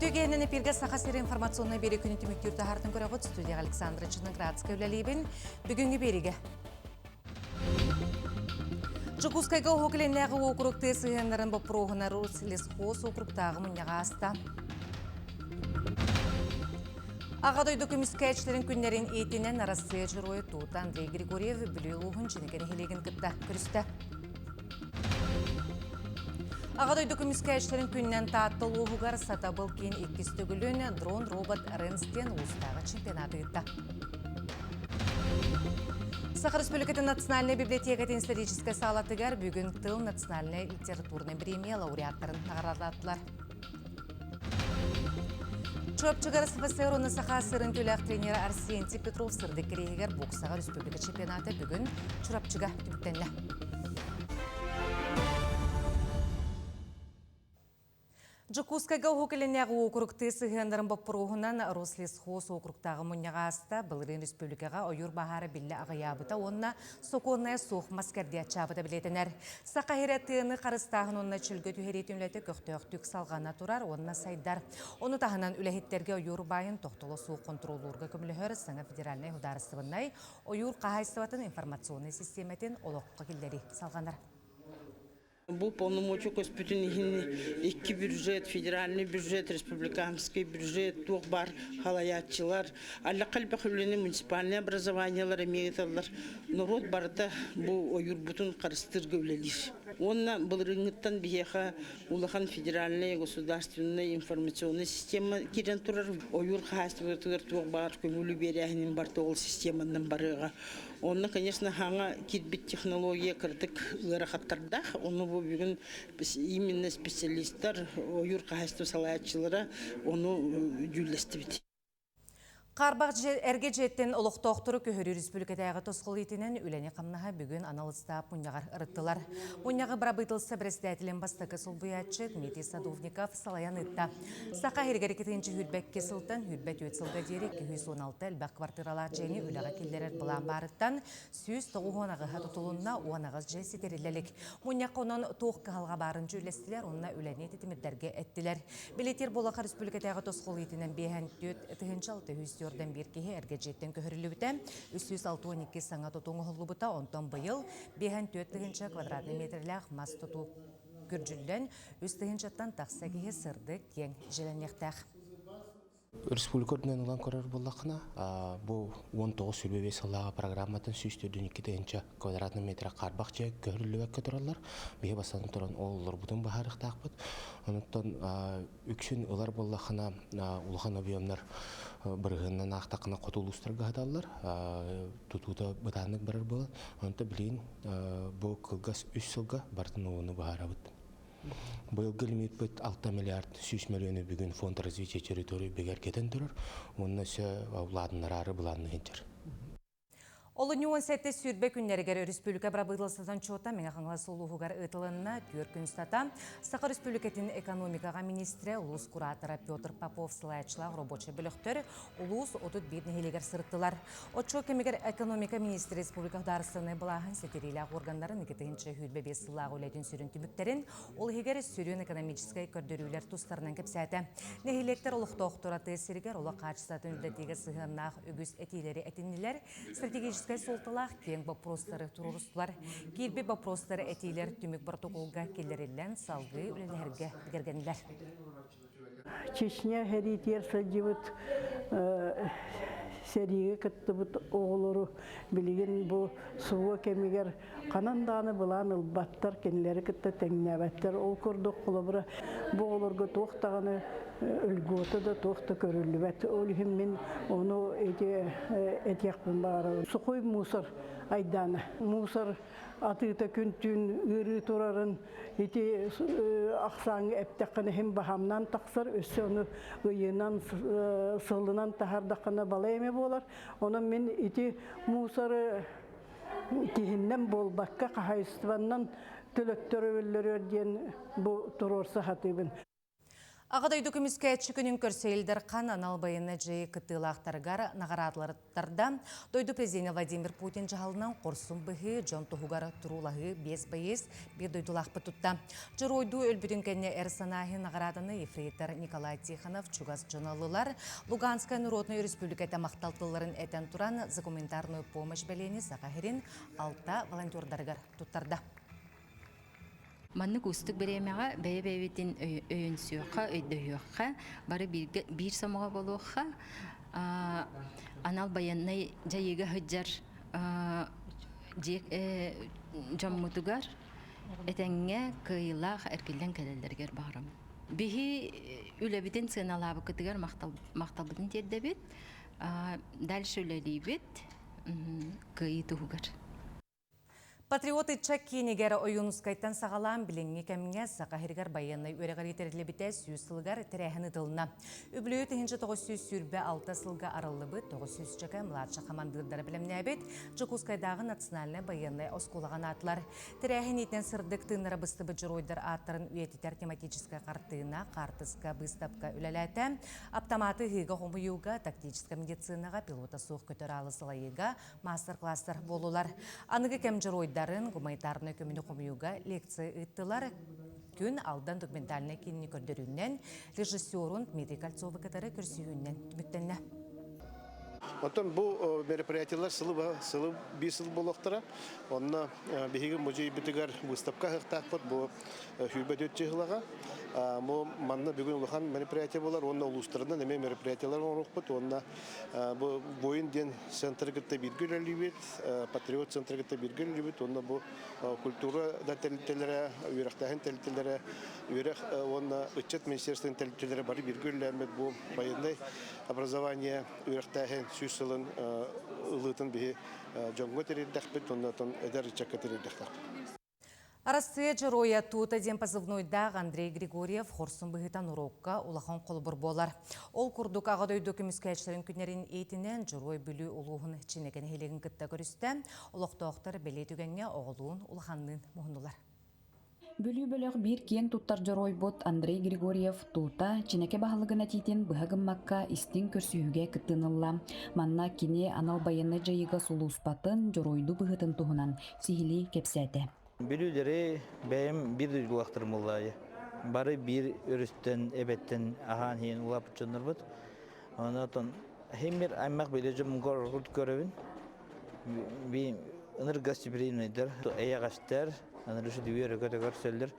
Үтүгэнэн эпиргэ Саха сири информационнай биэри күнү түмүктүүр таһаартын көрөҕүт студияҕа Александра Черноградская үлэлиибин. Бүгүҥҥү биэригэ Дьокуускайга Уһук Илиннээҕи уокурук тыа сыһыаннарын боппуруоһунар Лесхоз уокуруктааҕы мунньаҕа ааста. Аҕа дойду көмүскээччилэрин күннэрин иитинэн Арассыыйа Дьоруойа Тута Андрей Григорьев Бүлүү улууһун Чинэкэ нэһилиэгин кытта көрүстэ. Аҕа дойду көмүскээччилэрин күнүнэн Таатта улууһугар Сатабыл киин иккис төгүлүн дрон-робот Ренс диэн улуустааҕы чемпионаты ыытта. Саха Республикатын национальнай библиотекатын историческай саалатыгар бүгүн тыл национальнай литературнай премия лауреаттарын наҕараадалаатылар. Чурапчыга РСФСР уонна Саха сырын түүлээх тренера Арсентий Петров сырдык кириэһигэр боксаҕа республика чемпионата бүгүн Чурапчыга түмүктэннэ. Дьокуускайга Уһук Илиннээҕи уокуруктыы сыһыаннарын боппуруоһунан Рослесхоз уокуруктааҕы мунньаҕа ааста. Былырыын республикаҕа ойуур баһаара биллэ аҕыйаабыта уонна сокуоннайа суох мас кэрдии аччаабыта бэлиэтэнэр. Саха сирэ тыаны харыстааһын уонна чөлгө түһэриитин үлэтэ көхтөөхтүк салҕана турар уонна сайдар. Ону таһынан үлэһиттэргэ ойуур баайын тохтоло суох хонтуруоллуурга көмөлөһөр саҥа федеральнай судаарыстыбаннай ойуур хаһаайыстыбатын информационнай систиэмэтин олоххо киллэрии салҕанар. Бу полномочия көспүтүн иһин икки бюджет, федеральный бюджет, республиканский бюджет, туох баар халайааччылар, аллахха элбэх үлэни муниципальнай образованиелар эмиэ ыыталлар. Норуот барыта бу ойуурбутун харыстыырга үлэлиир. Уонна былырыыҥҥыттан биһиэхэ улахан федеральнай государственнай информационнай система киирэн турар. Ойуур хаһаайыстыбатыгар туох баар көҥүлү биэрээһинин барыта ол системанан барыаҕа. Онно, конечно, хаҥа киирбит технология кырдык ыарахаттардаах. Ону бу бүгүн именно специалистар, ойуур хаһаайыстыба салайааччылара ону дьүүллэстибит. Хаарбах эргэ дьиэттэн олохтоохтору көһөрүү республикатааҕы тосхол иитинэн үлэни-хамнаһы бүгүн анал ыстаап мунньаҕар ырыттылар. Мунньаҕы бырабыыталыстыба председателин бастакы солбуйааччы Дмитрий Садовников салайан ыытта. Саха сиригэр 2 сылтан 24 сылга диэри 216 элбэх квартиралаах дьиэни үлэҕэ киллэрэр былаан баарыттан 198-һа тутулунна, 18 дьиэ ситэриллэ илик. Мунньахха онон туох кыһалҕа баарын дьүүллэстилэр уонна үлэни тэтимирдэргэ эттилэр. Билэтиэр буоллахха республикатааҕы тосхол иитинэн 54 604 киһи эргэ дьиэттэн көһөрүллүбүтэ, 362 саҥа тутуу оҥоһуллубута, онтон быйыл 54 тыһыынча квадратный метрлээх мас тутуу күрдьүллэн, үс тыһыынчаттан тахса киһи сырдык, киэҥ дьиэлэниэхтээх. Республика үрдүнэн ылан көрөр буоллаххына, бу 19 сыллааҕы программатын 142 тыһыынча квадратный метр хаарбах дьиэ көһөрүллүбэккэ тураллар. Биһи бастатан туран ол олорбутун быһаарыахтаахпыт. Онуттан үксүн ылар буоллаххына, улахан объемнар бырыһыанынан аахтаххына хоту улуустарга сыталлар. Тутуута бытааннык барар буолан, онто билигин бу кылгас үс сылга барытын ууну быһаарабыт. Быйылгы лимитпит 6 миллиард 100 миллиону бүгүн фонд развития территории бигэргэтэн турар уонна өссө улаатыннараары былаанныы сылдьар. Олунньу 17 сүүрбэ күннэригэр өрөспүүбүлүкэ бырабыыталыстыбатын отчуота Мэҥэ Хаҥалас улууһугар ыытылынна. Түөрт күн устата Саха Өрөспүүбүлүкэтин экономикаҕа министрэ, улуус куратора Петр Попов салайааччылаах рабочай бөлөхтөр улуус 31 нэһилиэгэр сырыттылар. Отчуот кэмигэр экономика министрэ республика судаарыстыбаннай былааһын ситириилээх органнарын 2025 сыллааҕы үлэтин сүрүн түмүктэрин, ол иһигэр сүрүн экономическай көрдөрүүлэр тустарынан кэпсээтэ. Нэһилиэктэр олохтоохторо тыа сиригэр олох хаачыстыбатын үрдэтиигэ сыһыаннаах үгүс этиилэри этиннилэр, стратегическай суолталаах киэҥ боппуруостары туруорустулар. Киирбит боппуруостары этиилэр түмүк протоколга киллэриллэн салгыы үлэлэһэргэ бигэргэннилэр. Чечня сэриитигэр сылдьыбыт сэриигэ кыттыбыт оҕолору билигин бу СВО кэмигэр ханан даҕаны былаан ылбаттар, кинилэри кытта тэҥнээбэттэр. Ол курдук, холобура, бу оҕолорго туох даҕаны льгота да туох да көрүллүбэт. Ол иһин мин ону ити этиэхпин баҕарабын. Сухой мусор айдаана. Мусор атыыта күн-түүн ыарыы турарын ити ахсааҥҥа эптэххинэ иһин баһаамнаан тахсар, өссө ону ыйынан, сылынан таһаардаххына балай эмэ буолар. Онон мин ити мусоры киһиннэн буолбакка хаһаайыстыбаннан төлөттөрө өллөрүөр диэн бу туруорса сатыыбын. Аҕа дойду көмүскээччи күнүн көрсө Ил Дархан анал байыаннай дьайыы кыттыылаахтарыгар наҕараадаларда. Дойду президенэ Владимир Путин дьаһалынан хорсун быһыы, дьон туһугар туруулаһыы биэс байыас биир дойдулаахпыт тутта. Дьоруойдуу өлбүтүн кэннэ эр санааһын наҕарааданы ефрейтор Николай Тихонов чугас дьоно ыллылар. Луганскай народнай өрөспүүбүлүкэтэ махтал тылларын этэн туран, за гуманитарную помощь бэлиэни Саха сирин алта волонтердарыгар туттарда. Маннык уустук бириэмэҕэ бэйэ-бэйэбитин өйөнсүөххэ, өйдөһүөххэ, бары бииргэ биир сомоҕо буолуохха, анал байыаннай дьайыыга сылдьар дьоммутугар этэҥҥэ кыайыылаах эргиллэн кэлэллэригэр баҕарабын. Биһи үлэбитин сыаналаабыккытыгар махталбытын тиэрдэбит. Дальше үлэлиибит кыайыы туһугар. Патриот ыччат киинигэр Ойуунускайтан саҕалаан билиҥҥи кэмҥэ Саха сиригэр байыаннай үөрэҕирии тэриллибитэ сүүс сылыгар тэрээһин ыытылынна. Үбүлүөйү 1926 сылга арыллыбыт 900 чөкө младший хамандыырдара бэлэмнээбит Дьокуускайдааҕы национальнай байыаннай оскуолаҕа анаатылар. Тэрээһин иитинэн сырдык тыыннара быстыбыт дьоруойдар ааттарын үйэтитэр тематическай хартыына, хаартыска, быыстапка үлэлээтэ. Аптамааты ыһыыга хомуйууга, тактическай медицинаҕа, пилота суох көтөр аалы салайыыга маастар-класстар буоллулар. Аныгы кэм дьоруойдарын гуманитарнай көмөнү хомуйууга лекция ыыттылар. Күн Алдан документальнай киинини көрдөрүүнэн режиссерун Дмитрий Кольцовы кытары көрсүһүүнэн түмүктэннэ. Оттон бу мероприятиелар сылы сылы биир сыл буолуохтара. Онно биһиги музейбытыгар выставка ыһыахтаахпыт бу сүүрбэ төрт чыһылаҕа. Бу манна бүгүн улахан мероприятие буолар уонна улуустарынан эмиэ мероприятиелар оҥоруохпут уонна Бу Воин диэн центры кытта бииргэ үлэлиибит, Патриот центры кытта бииргэ үлэлиибит уонна бу культура да тэрилтэлэрэ, үөрэхтээһин тэрилтэлэрэ, үөрэх уонна ыччат министерствотын тэрилтэлэрэ бары бииргэ үлэлээммит бу военнай образование үөрэхтээһин сүүс сылын ылыытын биһи дьоҥҥо тириэрдэхпит уонна эдэр ыччакка тириэрдэхтэхпит. Арассыыйа Дьоруойа Тута диэн позывнойдаах Андрей Григорьев хорсун быһыытан уруокка улахан холобур буолар. Ол курдук Аҕа дойду көмүскээччилэрин күннэрин иитинэн Дьоруой Бүлүү улууһун Чинэкэ нэһилиэгин кытта көрүстэ. Олохтоохтор бэлиэ түгэҥҥэ оҕолуун улаханныын муһуннулар. Бүлүү бөлөх биир киэн туттар дьоруойбут Андрей Григорьев Тута Чинэкэ баһылыгын этиитин быһа гыммакка истиҥ көрсүһүүгэ кыттыыны ылла. Манна кини анал байыаннай дьайыыга сулууспатын, дьоруойдуу быһыытын туһунан сиһилии кэпсээтэ. Бүлүүлэри бэйэм биир дойдулаахтарым буоллаайы. Бары биир өрүстэн, эбэттэн аһаан иһэн улааппыт дьоннорбут. Онон химмир аймах билэ дьоммугар көрөбүн. Би ыныр гостеприимныйдар, эйэҕэстэр, ыныр үөрэ көтө көрсөллөр.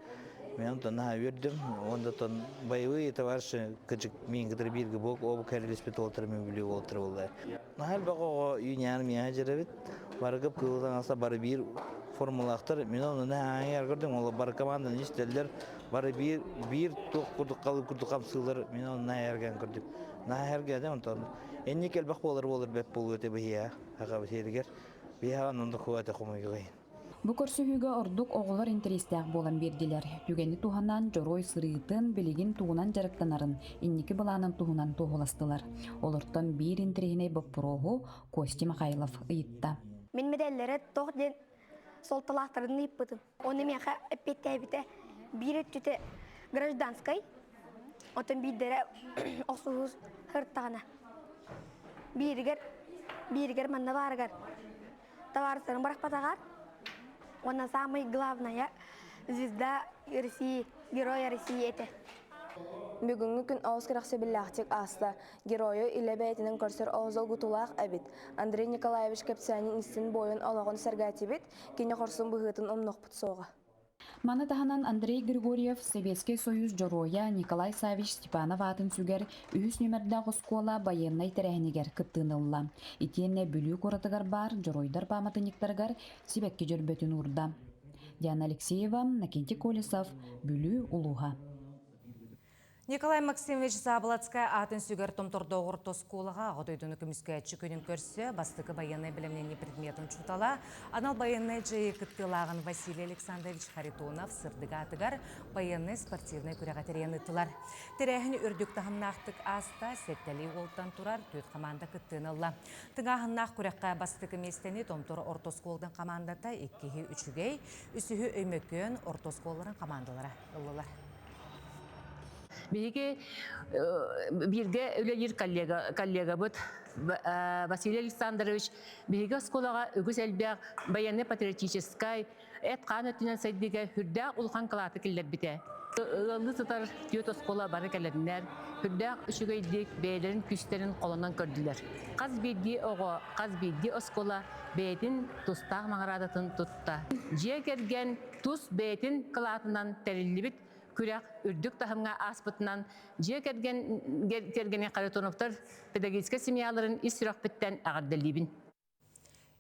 Мен онтон наһаа үөрдүм. Онтон боевые товарищи кыдьык миин кытары бииргэ буок обу кэрилиспит уолтара мен бүлүү уолтара буоллар. Наһаа элбэх оҕо үүнээн миэхэ дьэрэбит. Барыгып кыылдан аса бары биир формулаахтар. Мин ону наһаа көрдүм. Ол бары команданы истэллэр. Бары биир биир туох курдук халыып курдук хамсыылар. Мин ону наһаа эргэн көрдүм. Наһаа эргэтим онтон. Инник элбэх буолар буолар бэт буолуо этэ биһиэхэ аҕабыт сиэригэр. Биһиэхэ оннук хуата хомуйугайын. Бу көрсүһүүгэ ордук оҕолор интэриэстээх буолан биэрдилэр. Түгэни туһанан дьоруой сырыытын, билигин тугунан дьарыктанарын, инники былаанын туһунан туоһуластылар. Олортон биир интэриэһинэй боппуруоһу Костя Михайлов ыйытта. Мин медаллары туох диэн суолталаахтарын ыйыппытым. Оны миэхэ эппиэттээбитэ биир өттүтэ гражданскай, оттон биирдэрэ охсуһуу сырыттаҕына. Бииригэр, бииригэр манна баарыгар Табаарыстарын бырахпатаҕар уонна самый главное звезда России, герой России этэ. Бүгүҥҥү күн олус кэрэхсэбиллээхтик ааста. Геройу илэ бэйэтинэн көрсөр олус долгутуулаах эбит. Андрей Николаевич кэпсээнин истин буойун олоҕун сэргээтибит, кини хорсун быһыытын умнуохпут суоҕа. Маны таһынан Андрей Григорьев Сэбиэскэй Союз Дьоруойа Николай Саввич Степанов аатын сүгэр үһүс нүмердээх оскуола байыаннай тэрээһинигэр кыттыыны ылла. Итиэннэ Бүлүү куоратыгар баар Дьоруойдар пааматынньыктарыгар сибэкки дьөрбөтүн уурда. Диана Алексеева, Накентий Колесов, Бүлүү улууһа. Николай Максимович Заболоцкай аатын сүгэр Томтордооҕу орто оскуолаҕа Аҕа дойдуну көмүскээччи күнүн көрсө бастакы байыаннай бэлэмнэнии предметин учуутала, анал байыаннай дьайыы кыттыылааҕын Василий Александрович Харитонов сырдык аатыгар байыаннай спортивнай күрэҕи тэрийэн ыыттылар. Тэрээһин үрдүк таһымнаахтык ааста, сэттэлии уолтан турар түөрт хамаанда кыттыыны ылла. Тыҥааһыннаах күрэххэ бастакы миэстэни Томтор орто оскуолатын хамаандата иккиһи Үчүгэй, үсүһү Өймөкөөн орто оскуолаларын хамаандалара ыллылар. Биһиги бииргэ үлэлиир коллега, коллегабыт Василий Александрович биһиги оскуолаҕа үгүс элбэх военнай-патриотическай эт-хаан өттүнэн сайдыыга сүрдээх улахан кылааты киллэрбитэ. Ыаллыы сытар түөрт оскуола бары кэлэннэр, сүрдээх үчүгэйдик бэйэлэрин күүстэрин холонон көрдүлэр. Хас биирдии оҕо, хас биирдии оскуола бэйэтин тустаах наҕараадатын тутта. Дьиэ кэргэн тус бэйэтин кылаатынан тэриллибит күрэх үрдүк таһымҥа ааспытынан дьиэ кэргэн кэргэни Харитоновтар педагогическай семьяларын ис сүрэхпиттэн эҕэрдэлиибин.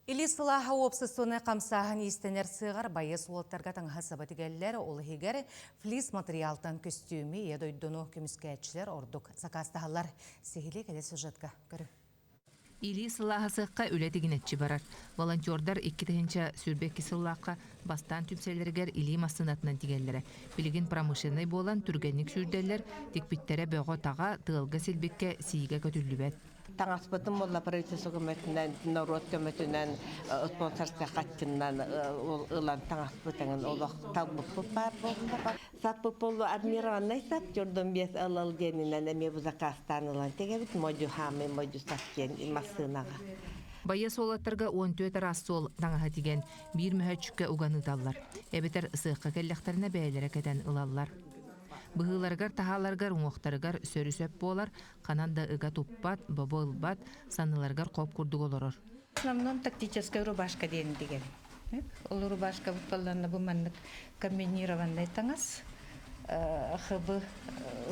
Или сылааһа уопсастыбаннай хамсааһын иистэнэр сыаҕар байыас уолтарга таҥаһы саба тигэллэр, ол иһигэр флис материалтан көстүүмү ийэ дойдуну көмүскээччилэр ордук сакаастаһаллар. Сиһилии кэлэ сюжетка көрүҥ. Илии сылааһа сыахха үлэ тигинэччи барар. Волонтердар 2022 сыллаахха бастаан түмсэллэригэр илии массыынатынан тигэллэрэ. Билигин промышленнай буолан түргэнник сүүрдэллэр, тикпиттэрэ бөҕө-таҕа, тыалга силбиккэ, сиигэ көтүллүбэт. Таҥаспытын буолла правительство көмөтүнэн, норуот көмөтүнэн, спонсорскай хаччыннан ылан таҥаспытын олох талбыппыт баар буолла. Саппыт буолла адмиральнай сап, Jordan 5 ЛЛ диэнинэн эмиэ бу заказтаан ылан тигэбит, модьу хаамый модьу сап диэн массыынаҕа. Байыас уолаттарга 14 араас суол таҥаһы тигэн, биир мөһөөччүккэ уган ыыталлар. Эбэтэр сыахха кэллэхтэринэ бэйэлэрэ кэтэн ылаллар. Быһыыларыгар таһааларыгар уҥуохтарыгар сөрү-сөп буолар, ханан да ыга туппат, бобо ылбат, санныларыгар хоп курдук олорор. В основном тактическая рубашка диэн дигэн. Ол рубашка бутталланна бу маннык комбинированный таҥас, хб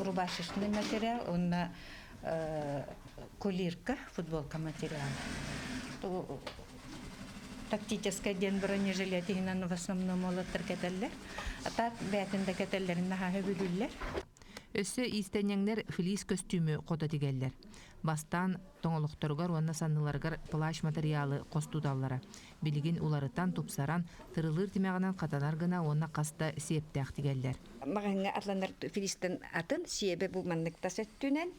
рубашечный материал, уонна кулирка, футболка материал. Тактическая диэн бронежилет иһинэн в основном уолаттар кэтэллэр. А так бээтин да кэтэллэрин наһаа сөбүлүүллэр. Өссө иистэнньэҥнэр флис көстүүмү хото тигэллэр. Бастаан тоҥолохторугар уонна санныларыгар плащ матырыйаалы хос туталлара. Билигин уларытан, тупсаран, тырылыыр тимэҕинэн хатанар гына уонна хас да сиэптээх тигэллэр. Маҕаһыыҥҥа атланар флистэн атын сиэбэ бу маннык тас өттүнэн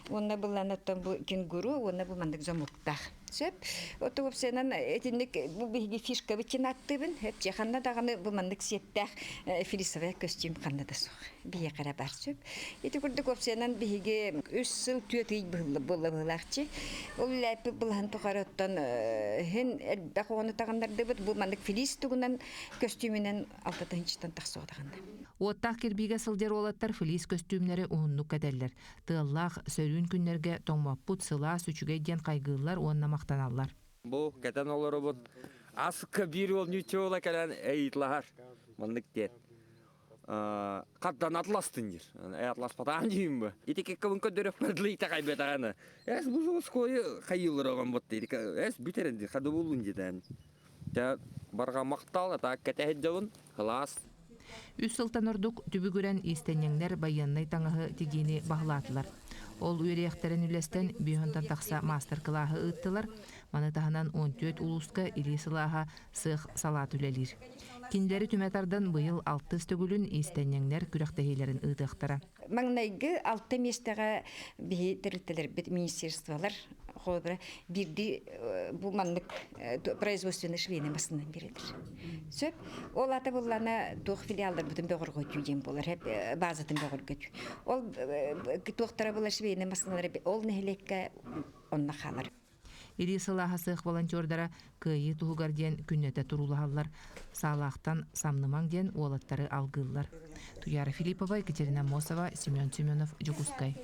уонна былаанаттан бу кенгуру уонна бу маннык замоктаах. Сөп. Ото уопсайынан итинник бу биһиги фишкабыт диэн ааттыыбын. Эпчи ханна даҕаны бу маннык сиэптээх флисовая көстүүм ханна да суох. Биһиэхэ эрэ бар сөп. Ити курдук уопсайынан биһиги үс сыл түөрт ый буолла быһыылаахчы. Ол үлээппит былаһын тухары оттон иһин элбэх оҕону таҕыннардыбыт. Бу маннык флис тугунан көстүүмүнэн алта тыһыынчаттан тахса даҕаны. Уоттаах кирбиигэ сылдьар уолаттар флис көстүүмнэри уһуннук кэтэллэр. Тыаллаах, сөрүүн күннэргэ тоҥмоппут, сылаас, үчүгэй диэн хайгыыллар уонна махтаналлар. Бу кэтэн олоробут аска биир уол ньуччуола кэлэн эйитлаһар. Маннык диэн. Хаттан атластын диир. Атласпатаан диим бу. Ити кеккабын көрдөрөппөр дылы итэҕэйбэтэҕинэ. Эс бу скойу хайыылар оҕон бот диир. Эс бүтэрэн диир, хады буллун диэтэн. Дьэ барҕа махтал, атаак кэтэһит дьолун, кылаас. Үс сылтан ордук түбүгүрэн иистэнньэҥнэр байыаннай таҥаһы тигиини баһылаатылар. Ол үөрүйэхтэрин үллэстэн биэһонтон тахса маастар-кылааһы ыыттылар. Маны таһынан 14 улууска илии сылааһа сыах салаат үлэлиир. Кинилэри түмэ тардан быйыл алтыс төгүлүн иистэнньэҥнэр күрэхтэһиилэрин ыытыахтара. Маҥнайгы алта миэстэҕэ биһи тэрилтэлэрбит министерстволар холобура биирдии бу маннык производственный швейный массыынан биэрэллэр. Сөп. Ол ата буллана туох филиалларбытын бөҕөргөтүү диэн буолар, базатын бөҕөргөтүү. Ол туохтара буолар швейный массыыналар ол нэһилиэккэ онно хаалар. Илии сылааһа сыах волонтердара Кыайыы туһугар диэн күннэтэ туруулаһаллар, саалаахтан самнымаҥ диэн уолаттары алгыыллар. Туяра Филиппова, Екатерина Мосова, Семен Семенов, Дьокуускай.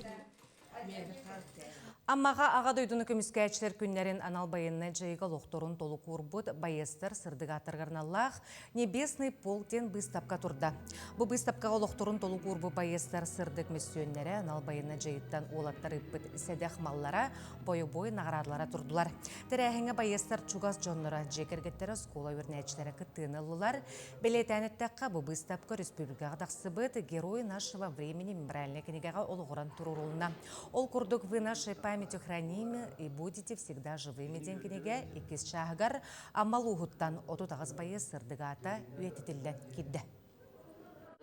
Аммаҕа Аҕа дойдуну көмүскээччилэр күннэрин анал байыаннай дьайыыга олохторун толук уурбут байыастар сырдык ааттарыгар аналлаах Небесный полк диэн быыстапка турда. Бу быыстапкаҕа олохторун толук уурбут байыастар сырдык мөссүөннэрэ, анал байыаннай дьайыыттан уолаттар ыыппыт сэдэх маллара, бойобуой наҕараадалара турдулар. Тэрээһиҥҥэ байыастар чугас дьонноро, дьиэ кэргэттэрэ, оскуола үөрэнээччилэрэ кыттыыны ыллылар. Бэлиэтээн эттэххэ, бу быыстапка республикаҕа тахсыбыт «Герой нашего времени» мемориальнай кинигэҕэ олоҕуран туруорулунна. Ол курдук «Вы нашей памятью хранимы и будете всегда живыми» диэн кинигэ иккис чааһыгар Амма улууһуттан 38 байыас сырдык аата үйэтитиллэн киирдэ.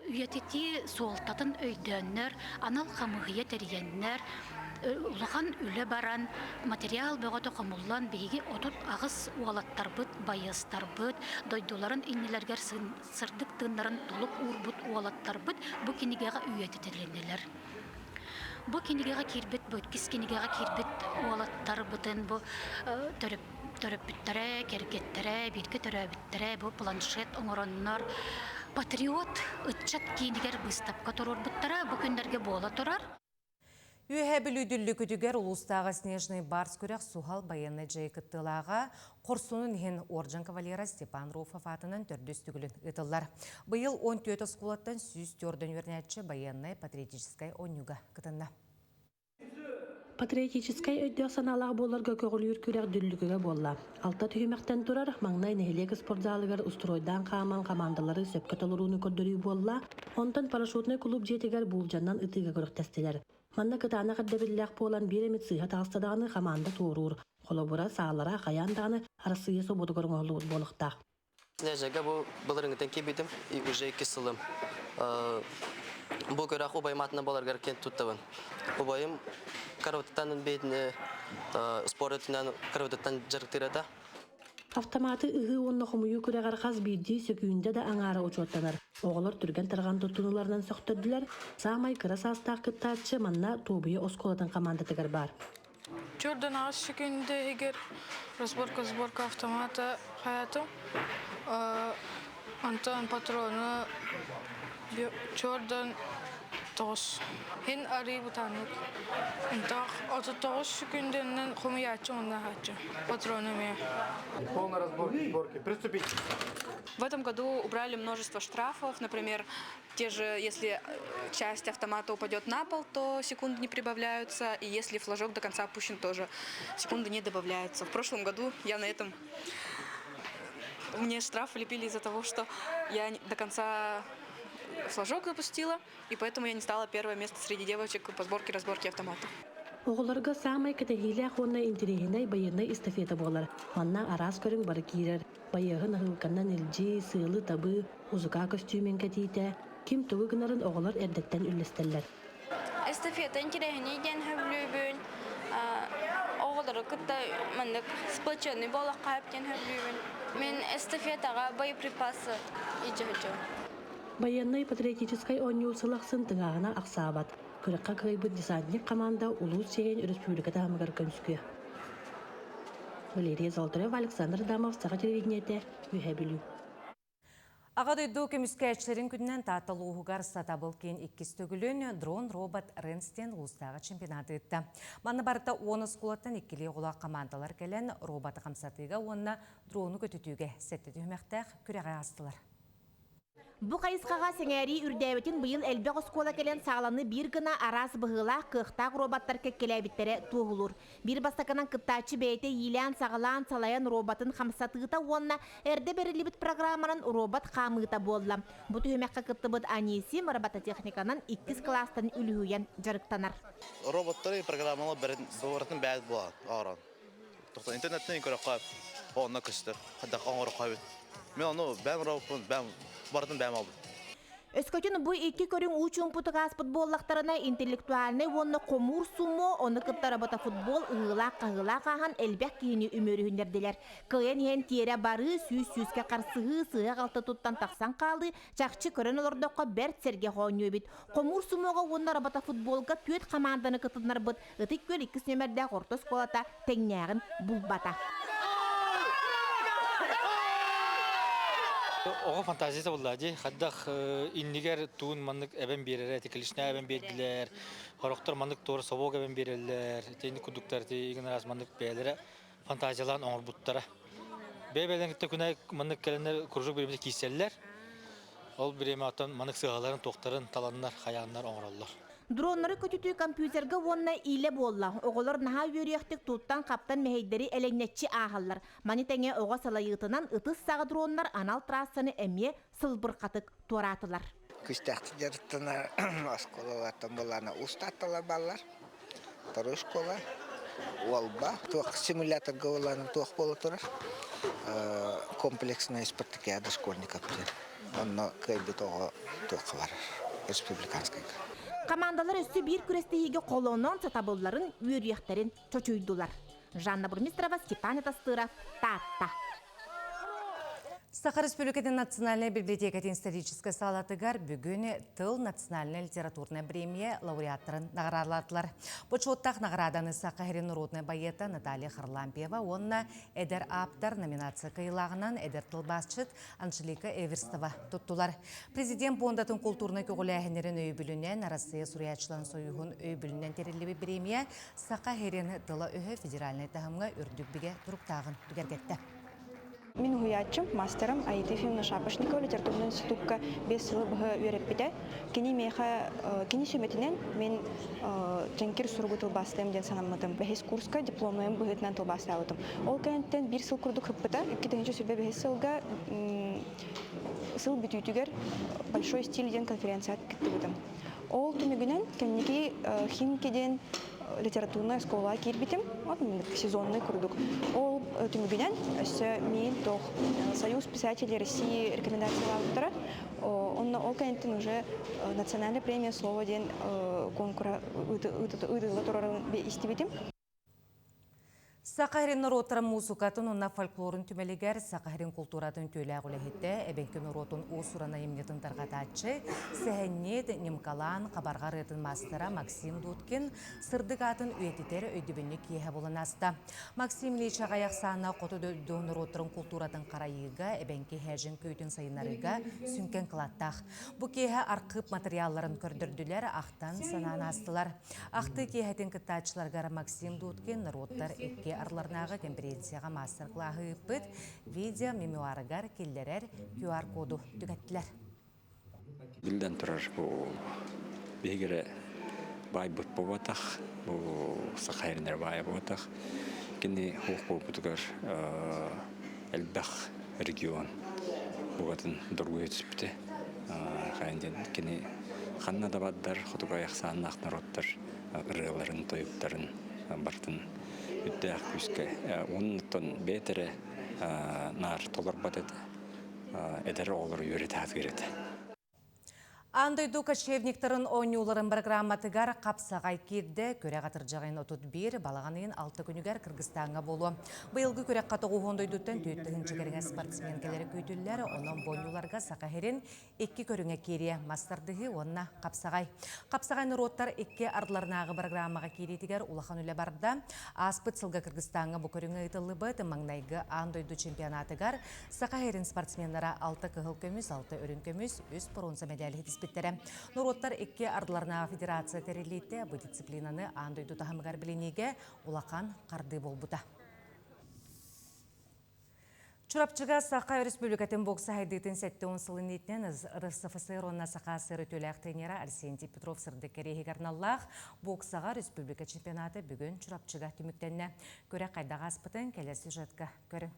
Үйэтитии суолтатын өйдөөннөр, анал хамыыһыйа тэрийэннэр, улахан үлэ баран, материал бөҕөтө хомуллан биһиги 38 уолаттарбыт, байыастарбыт, дойдуларын иннилэригэр сырдык тыыннарын толук уурбут уолаттарбыт бу кинигэҕэ үйэтитилиннилэр. Бу кинигэҕэ киирбит, бу иккис кинигэҕэ киирбит уолаттарбытын бу төрөппүттэрэ, кэргэттэрэ, бииргэ төрөөбүттэрэ бу планшет оҥороннор Патриот ыччат киинигэр быыстапка туруорбуттара бу күннэргэ буола турар. Үөһээ Бүлүү Дүллүкүтүгэр улуустааҕы Снежный барс күрэх суһал байыаннай дьайыы кыттыылааҕа Хорсунун иһин орден кавалера Степан Руфов аатынан төрдүс төгүлүн ыытыллар. Быйыл 14 оскуолаттан 104 үөрэнээччи байыаннай патриотическай оонньууга кытынна. Патриотическай өйдөөх-санаалаах буоларга көҕүлүүр күрэх Дүллүкүгэ буолла. Алта түһүмэхтэн турар, маҥнай нэһилиэк спортзалыгар устуруойдаан хааман хамаандалары сөпкө толорууну көрдөрүү буолла, онтон парашютнай кулууп дьиэтигэр буулдьаннан ытыыга күрэхтэстилэр. Манна кытаанах ирдэбиллээх буолан биир эмит сыыһа таҕыста даҕаны хамаанда туоруур. Холобура, саалара хайаан даҕаны Арассыыйа собуотугар оҥоһуллубут буолуохтаах. Снежага бу былырыҥҥытын киирбитим и уже иккис сылым. Бу көрөх убайым атынан боларгар кент туттабын. Убайым караватыттан бэйэтини спорт өттүнэн караватыттан дьарыктыыр этэ. Автоматы ыһыы уонна хомуйуу күрэҕэр хас биирдии сөкүүндэ да аҥаара учуоттанар. Оҕолор түргэн-тарҕан туттунууларынан сөхтөрдүлэр. Саамай кыра саастаах кыттааччы манна Туобуйа оскуолатын хамаандатыгар баар. Чордон аҕыс секунда иһигэр разборка сборка автомата хайатым. Онтон патрону чордон тоҕус. Һин арыы бутааннык. Онтоох 39 секундэннэн хомуйааччы уонна аһааччы. Патрону эмиэ. Полный разборки, сборки. Приступить. В этом году убрали множество штрафов. Например, те же, если часть автомата упадет на пол, то секунды не прибавляются, и если флажок до конца опущен, тоже секунды не добавляются. В прошлом году я на этом... Мне штраф влепили из-за того, что я до конца флажок запустила, и поэтому я не стала первое место среди девочек по сборке-разборке автомата. Оҕолорго саамай кэтэһиилээх уонна интэриэһинэй байыаннай эстафета буолар. Манна араас көрүҥ бары киирэр. Байыаһын аһыылканнан илдьии, сыалы табыы, музыка көстүүмүн кэтиитэ, ким тугу гынарын оҕолор эрдэттэн үллэстэллэр. Эстафета интэриэһинэй диэн сөбүлүүбүн. Оҕолору кытта маннык сплоченный буолуохха диэн сөбүлүүбүн. Мин эстафетаҕа боеприпасы илдьэ сылдьабын. Байыаннай патриотическай оонньуу сыл ахсын тыҥааһына ахсаабат. Күрэххэ кыайбыт десантник хамаанда улуус чиэһин өрөспүүбүлүкэ таһымыгар көмүскүө. Валерия Золотарева, Александр Адамов, Саха телевидениетэ, Үөһээ Бүлүү. Аҕа дойду көмүскээччилэрин күнүнэн Таатта улууһугар Сатабыл киин иккис төгүлүн дрон-робот Ренстен улуустааҕы чемпионаты ыытта. Манна барыта уон оскуолаттан иккилии оҕолоох хамаандалар кэлэн роботы хамсатыыга уонна дрону көтүтүүгэ сэттэ түһүмэхтээх күрэҕи аастылар. Бу хайысхаҕа сэҥээрии үрдээбитин быйыл элбэх оскуола кэлэн сааланы биир гына араас быһыылаах, кыахтаах роботтар кэккэлээбиттэрэ туоһулуур. Биир бастакынан кыттааччы бэйэтэ иилээн-саҕалаан салайан роботын хамсатыыта уонна эрдэ бэриллибит программанан робот хаамыыта буолла. Бу түһүмэххэ кыттыбыт Анисим робототехниканан иккис кылаастан үлүһүйэн дьарыктанар. Роботтары программалар барытын бэйэт буолан оҥорон. Интернеттен көрөххө онно көстөр. Хайдах оҥороххо эбит. Мен ону бэйэм робоппун бэйэм барытын бэйэм албын. Өскөтүн бу икки көрүҥ уу чуумпутук ааспыт буоллахтарына, интеллектуальнай уонна хомуур сумо, ону кытта роботофутбол ыһыылаах-хаһыылаах ааһан элбэх киһини үмүөрүһүннэрдилэр. Кыайан иһэн тиэрэ барыы, сүүс-сүүскэ харсыһыы, сыыһа-халты туттан тахсан хаалыы, чахчы көрөн олордоххо бэрт сэргэх оонньуу эбит. Хомуур сумоҕа уонна роботофутболга түөрт хамаанданы кытыннарбыт Ытык Күөл иккис нүөмэрдээх орто оскуолата тэҥнээҕин булбата. Оҕо фантазията буолла дии. Хайдах иннигэр туун маннык эбэн биэрэрэ, ити клешня эбэн биэрдилэр, хорохтор маннык туора собуок эбэн биэрэллэр, итини курдуктар ити игин араас маннык бэйэлэрэ фантазиялаан оҥорбуттара. Бэйэ-бэйэлэрин кытта күнэ маннык кэлэннэр кружок бириэмэтэ киирсэллэр. Ол бириэмэ оттон маннык сыаһаларын, туохтарын таланнар, хайааннар оҥороллор. Дроннары көтүтүү компьютерга уонна иилэ буолла. Оҕолор наһаа үөрүйэхтик туттан-хаптан мэһэйдэри элэҥнэччи ааһаллар. Маны тэҥэ оҕо салайыытынан ытыс саҕа дроннар анал трассаны эмиэ сылбырҕатык туораатылар. Күстээхтик дьарыктанар оскуолалартан буоллаҕына устаатталар бааллар. Второй школа, Уолба. Туох симуляторга буоллаҕына туох буола турар. Комплексная спартакиада школьников диэн. Онно кыайбыт оҕо туохха барар республиканскайга. Командалар өссө биир күрэстэһиигэ холонон сатабылларын, үөрүйэхтэрин чочуйдулар. Жанна Бурмистрова, Степан Атастыров, Таатта. Саха Республикатын национальнай библиотекатын историческай саалатыгар бүгүн тыл национальнай литературнай премия лауреаттарын наҕараадалаатылар. Бочуоттаах наҕарааданы Саха сирин норуотунай байыата Наталья Харлампьева уонна эдэр ааптар номинация кыайыылааҕынан эдэр тылбаасчыт Анжелика Эверстова туттулар. Президент пуондатын култуурунай көҕүлээһиннэрин өйөбүлүнэн Арассыыйа суруйааччыларын союһун өйөбүлүнэн тэриллибит бириэмийэ Саха сирин тыла-өһө федеральнай таһымҥа үрдүк бигэ туруктааҕын бигэргэттэ. Мин уһуйааччым, мастерым Аита Ефимовна Шапошникова литературнай институкка биэс сылы быһа үөрэппитэ. Кини миэхэ, кини сүмэтинэн мин дьэҥкир суругу тылбаастыам диэн санаммытым. Бэһис курска дипломнайым быһыытынан тылбаастаабытым. Ол кэнниттэн биир сыл курдук ыппыта. 2025 сылга сыл бүтүүтүгэр «Большой стиль» диэн конференцияҕа кыттыбытым. Ол түмүгүнэн кэнники Химки диэн литературная школаҕа киирбитим, вот сезонный курдук. Ол түмүгүнэн өссө миин туох Союз писателей России рекомендациялаабыттара. Онно ол кэнниттэн уже национальная премия слова диэн конкура ыытылла турарын истибитим. Саха сирин норуоттара муусукатын уонна фольклорун түмэлигэр Саха сирин култууратын үтүөлээх үлэһитэ, эбэҥки норуотун уус-уран айымньытын тарҕатааччы, сэһэнньит, нимкалаан, хабарҕа ырыатын маастара Максим Дудкин сырдык аатын үйэтитэр өйдөбүнньүк киэһэ буолан ааста. Максим Ильич аҕай ахсаана хоту дойду норуоттарын култууратын харайыыга, эбэҥки һээдьин күүтүн сайыннарыыга сүҥкэн кылааттаах. Бу киэһэ архыып матырыйаалларын көрдөрдүлэр, ахтан санаан аастылар. Ахтыы киэһэтин кыттааччыларыгар Максим Дудкин норуоттар икки ардыларынааҕы конференцияҕа маастар-кылааһы ыыппыт видео-мемуарыгар киллэрэр QR-коду түҥэттилэр. Биллэн турар, бу биһиги эрэ баайбыт буолбатах, бу саха эринэр баайа буолбатах. Кини хуох буолбутугар элбэх регион букатын доргуйа түспүтэ. Хайан диэн кини ханна да бардар хотугу ахсааннаах норуоттар ырыаларын, тойуктарын барытын үрдээх күүскэ уоннуттан бэйэтэ эрэ наар толорбот этэ. Эдэр оҕолору үөрэтэ сатыыр этэ. Аан дойду кочевниктарын оонньууларын программатыгар хапсаҕай киирдэ. Күрэх атырдьаҕын 31, балаҕан ыйын 6 күнүгэр Кыргызстаҥҥа буолуо. Быйылгы күрэххэ тоҕуһуон дойдуттан 4 тыһыынча кэриҥэ спортсмен кэлэрэ күүтүллэр. Онон бу оонньууларга Саха сирин икки көрүҥэ киириэ – мас тардыһыы уонна хапсаҕай. Хапсаҕай норуоттар икки ардыларынааҕы программаҕа киириитигэр улахан үлэ барда. Ааспыт сылга Кыргызстаҥҥа бу көрүҥэ ыытыллыбыт маҥнайгы аан дойду чемпионатыгар Саха сирин спортсменнара алта кыһыл көмүс, алта үрүҥ көмүс, үс боруонса мэдээли ситиспиттэрэ. Норуоттар икки ардыларынааҕы федерация тэриллиитэ бу дисциплинаны аан дойду таһымыгар билиниигэ улахан хардыы буолбута. Чурапчыга Саха Өрөспүүбүлүкэтин бокса сайдыытын 70 сылын иитинэн РСФСР уонна Саха ССР үтүөлээх тренера Арсентий Петров сырдык кэриэһигэр аналлаах боксаҕа республика чемпионата бүгүн Чурапчыга түмүктэннэ. Күрэх хайдах ааспытын кэлэр сюжетка көрүҥ.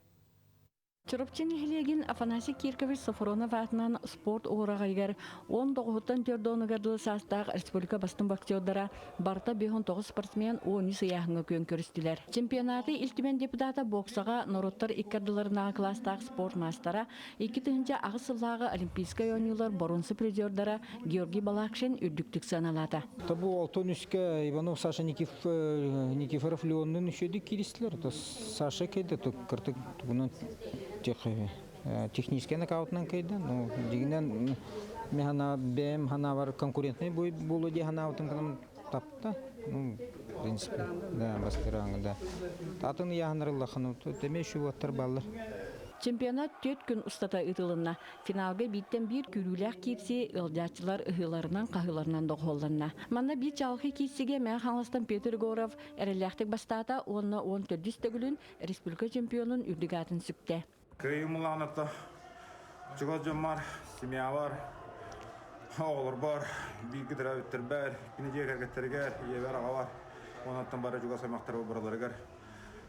Чурапчы нэһилиэгин Афанасий Киркович Софронов аатынан спорт уораҕайыгар уон тоҕуһуттан төрдуонугар дылы саастаах республика бастыҥ боксердара барыта 59 спортсмен 13 ыйааһыҥҥа күөн көрүстүлэр. Чемпионаты Ил Түмэн депутата боксаҕа норуоттар икки ардыларынааҕы кылаастаах спорт маастара, 2008 сыллааҕы Олимпийскай оонньуулар боруонса призердара Георгий Балакшин үрдүктүк сыаналаата. Бу алтын үскэ Иванов Саша Никифоров Леоннун үсөдүк кииристилэр. Саша кэлдэ, кыртык тугунан техническэй нокаутунан кэлдэ. Ну, дигинен мен бэйэм ханаабар конкурентный буолу дии ханаабытым кынам тапта. Ну, в принципе, да, бастыраҥы, да. Атын ыйааһыннарыллахын, теме шубаттар баллар. Чемпионат түөрт күн устата ыытылынна. Финалга бииртэн биир күүрүүлээх киирсии ыалдьааччылар ыһыыларынан-хаһыыларынан доҕуһуолланна. Манна биир чаҕылхай киирсиигэ Мэҥэ Хаҥаластан Петр Егоров эрэллээхтик бастаата уонна 14 төгүлүн республика чемпионун үрдүк аатын сүктэ. Кыайыы мулааната чугас дьоммор, семьябар, оҕолорбор, бииргэ төрөөбүттэрбэр, кини дьиэ кэргэттэригэр, ийэбэр, аҕабар, онон бары чугас аймахтарбар барыларыгар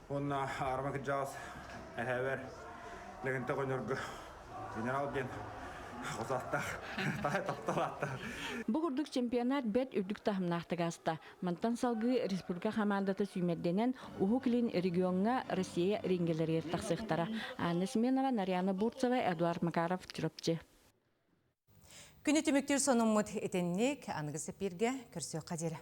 уонна аарыма кырдьаҕас эһээбэр Лэгинтэ оҕонньорго генерал диэн хосааттаах таптал ааттаах. Бу курдук чемпионат бэрт үрдүк таһымнаахтык ааста. Мантан салгыы республика хамаандата сүүмэрдэнэн Уһук Илин региоҥҥа Россия рингэлэригэр тахсыахтара. Анна Семенова, Нарьяна Бурцева, Эдуард Макаров, Чурапчы. Күнү түмүктүүр сонуммут итинник аныгы сепирге көрсүөххэ диэри.